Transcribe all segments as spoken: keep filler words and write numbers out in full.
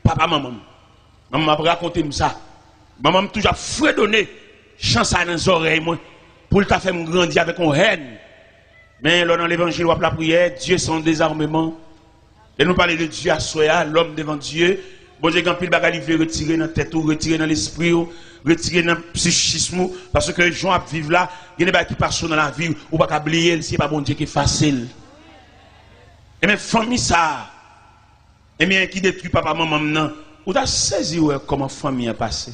papa manman m. Manman m ap rakonte m sa. Manman m toujou ap fredone chan sa nan zòrèy mwen pou l ta fè m grandi avèk yon hèn. Men lè w nan levanjil, w ap lapriyè, Dye se yon dezarmeman. Lè nou pale de Dye aswè a, lòm devan Dye, Bondye gen anpil bagay li vle retire nan tèt ou, retire nan lespri w, retire nan psichis ou, paske jan w ap viv la, gen de bagay ki pase w nan lavi w, ou pa ka bliye l, si se pa Bondye ki efase l. Ebyen, fanmi sa a, ebyen, ki detwi papa manman m nan, ou ta sezi wè kòman fanmi an pase.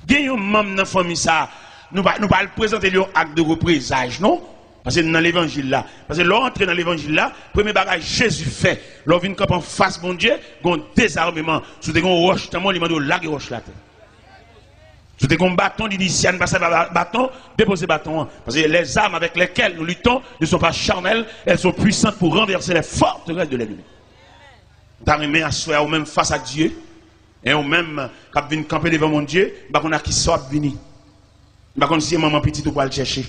Gen yon manm nan fanmi sa, nou pa, nou pa al prezante li yon ak de reprezaj, non. Paske n nan levanjil la. Paske lè w antre nan levanjil la, premye bagay Jezi fè, lè w vin kanpe anfas Bondye, gen yon dezameman. Si w te gen yon wòch nan men w, li mande w lage wòch la atè. Si w te gen yon baton, li di, si a n pa sèvi a ba-, baton, depoze baton an. Paske les armes avec lesquelles nous luttons ne sont pas charnelles, elles sont puissantes pour renverser les forteresses de l'ennemi. M ta renmen aswè a ou menm fas a Dye, e ou menm k ap vin kanpe devan Bondye, m pa konn ak kisa w ap vini. M pa konn si se manman pitit ou pral chèche.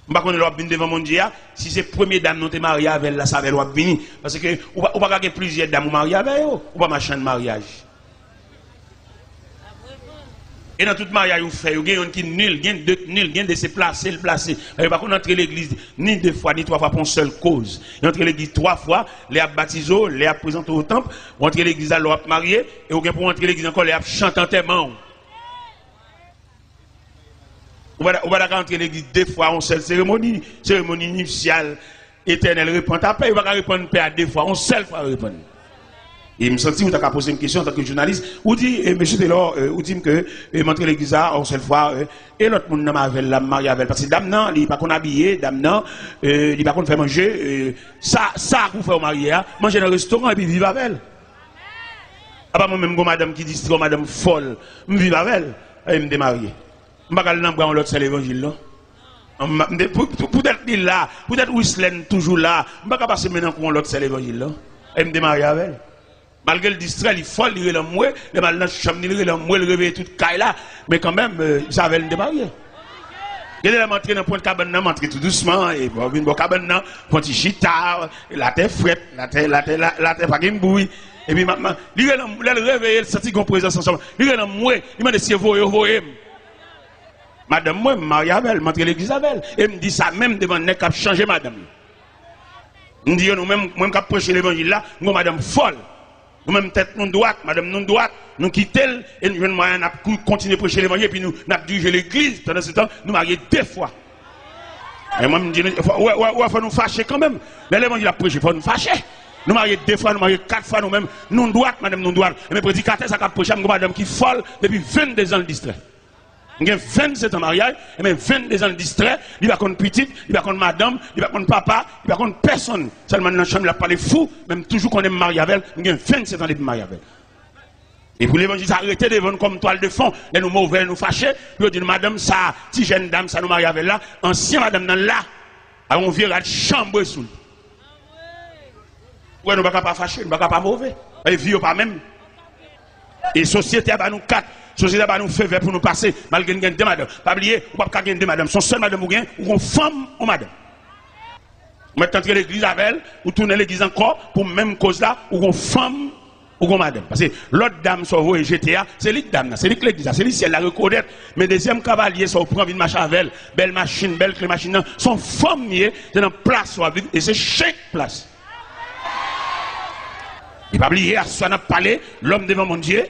M pa konn lè w ap vin devan Bondye a, si se premye dam nan w te marye avè l la, se avè l w ap vini. Paske ou pa, ou pa ka gen plizyè dam ou marye avè yo, ou pa machann maryaj. E nan tout maryaj ou fè yo, gen youn ki nil, gen de k nil, gen de se plase l plase. Yo pa konn antre legliz ni de fwa, ni twa fwa pou yon sèl koz. Yo antre legliz twa fwa, lè y ap batize w, lè y ap prezante w o tanp, ou antre legliz la lè w ap marye, e ou gen pou w antre legliz ankò lè y ap chante antèman w. Ou pa, ou pa ta ka antre legliz de fwa, yon sèl seremoni, seremoni nipsyal, Etènèl, repann ta pè, yo pa ka repann pè a de fwa, yon sèl fwa yo repann. E m santi ou ta ka poze m kesyon antanke jounalis. Ou di, e, mesye Telor, e, ou di m ke, e, m antre legliz la yon sèl fwa, e, e lòt moun nan m avè l la, m marye avè l. Paske dam nan, li pa konn abiye, dam nan, e, li pa konn fè manje, e, sa, sa pou fè w marye a, manje nan restoran epi viv avè l. Apa mwen menm, gon madanm ki distrè, yon madanm fòl, m viv avè l, e m te marye. M pa ka al nan bra yon lòt sè levanjil, non. M, m te, pou, pou, poutèt li la, poutèt Wislèn toujou la, m pa ka pase men nan kou yon lòt sè levanjil, non. E m te marye avè l. Malgre l distrè, li fòl, li rele anmwe, lè m al nan chanm li, li rele anmwe, li reveye tout kay la. Men kanmenm, e, se avè l m te marye. Gen de lè m antre nan pwent kabann nan, m antre tou dousman, e bon, vin bò kabann nan, pran ti chita, latè frèt, latè, latè, la, latè pa gen bri. Epi m ap, m ap, li rele anm-, lè l reveye, l santi gon prezans ansanm. Li rele anmwe, li mande si e voye yo voye m. Madanm mwen, m marye avè l, m antre legliz avè l. E m di sa menm devan nèg k ap chanje madanm yo. M di yo, nou menm, mwen m k ap preche levanjil la, m gon madanm fòl. Nou menm tèt nou dwat, madanm nou dwat, nou kite l, e n jwenn mwayen n ap kou-, kontinye preche levanjil, epi nou, n ap dirije legliz, pandan se tan, nou marye de fwa. E mwen m di nou, fò, wè, wè, wè, fò nou fache kanmenm. Lè levanjil ap preche, fò nou fache. Nou marye de fwa, nou marye kat fwa, nou menm, nou dwat, madanm nou dwat. Ebyen, predikatè sa k ap preche a, m gon madanm ki fòl depi venndezan l distrè. M gen vennsetan maryaj, ebyen, venndezan l distrè, li pa konn pitit, li pa konn madanm, li pa konn papa, li pa konn pèsonn. Sèlman nan chanm li ap pale fou, men m toujou konnen m marye avè l, m gen vennsetan depi m marye avè l. E pou levanjil sa rete devan nou kòm twal de fon, lè nou move, lè nou fache, pou yo di nou, madanm sa, ti jèn dam sa nou marye avè l la, ansyen madanm nan la, ak yon vye rad chanbre sou li. Ou wè, nou pa ka pa fache, nou pa ka pa move. E vi yo pa menm. E sosyete a ba nou kat, sosyete a ba nou fevè pou nou pase, malgre n gen de madanm. Pa bliye, ou p ap ka gen de madanm. Se yon sèl madanm ou gen, ou gon fanm, yon madanm. Ou mèt antre legliz avè l, ou tounen legliz ankò, pou menm koz la, ou gon fanm, ou gon madanm. Paske lòt dam sa w voye jete a, se li k dam nan, se li k legliz la, se li syèl la rekonèt. Men dezyèm kavalye sa w pran vin mache avè l, bèl machin, bèl kle machin nan, se yon fanm li ye, se nan plas w ap viv, e se chen k plas. E pa bliye, aswè n ap pale, lòm devan Bondye.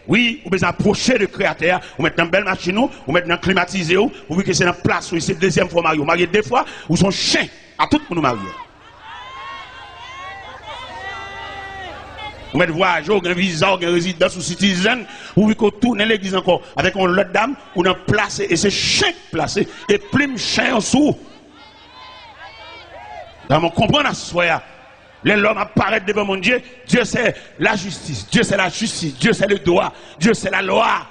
Wi, ou bezwen apwoche de Kreyatè a. Ou mèt nan bèl machin ou, ou mèt nan klimatize ou, ou vin ke se nan plas ou, se dezyèm fwa w marye. Ou marye de fwa, ou se yon chen a tout moun ou marye. Ou mèt vwayaje, ou gen viza, ou gen rezidans, ou citizen, ou vin ke w tounen legliz ankò avèk yon lòt dam, ou nan plase, e se chen k plase, e plim chen an sou ou. Gade, mwen konprann aswè a. Lè lòm ap parèt devan Bondye, Dieu c'est la justice, Dieu c'est la justice, Dieu c'est le droit, Dieu c'est la loi.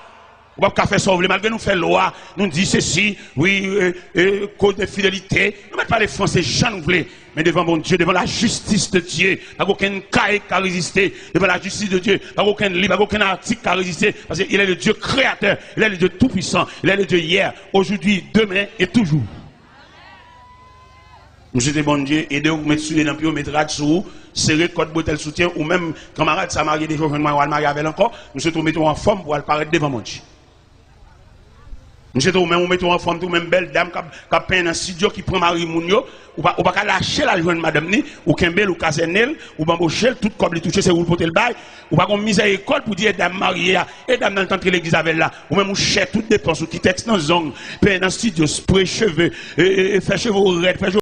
Ou p ap ka fè sa w vle, malgre nou fè lwa, nou di sesi, wi, e, e, code de fidélité. Nou mèt pale franse jan nou vle, men devan Bondye, devan la justice de Dieu, pa gen okenn kay k ka reziste. Devan la justice de Dieu, pa gen okenn liv, pa gen okenn atik k ka reziste, paske il est le Dieu créateur, il est le Dieu tout-puissant, il est le Dieu hier, aujourd'hui, demain et toujours. M swete Bondye ede w, met soulye nan pye w, met rad sou ou, sere kòd bretèl soutyen ou menm kanmarad sa marye deja w jwenn mari w al marye avè l ankò, m swete w mete w anfòm pou w al parèt devan Bondye. M swete w menm ou mete w anfòm tou, menm bèl dam k ap k ap penyen nan estidyo ki pran mari moun yo, ou pa ou pa ka lache l al jwenn madanm ni, ou kenbe l, ou kazène l, ou banboche l, tout kòb li touche se ou l pote l bay, ou pa gon mizè ekòl pou di e dam marye a, e dam nan l t antre legliz avè l la, ou menm ou chè tout depans ou ki tèks nan zong, penyen nan estidyo, spre cheve, e, e, e, fè cheve w rèd, fè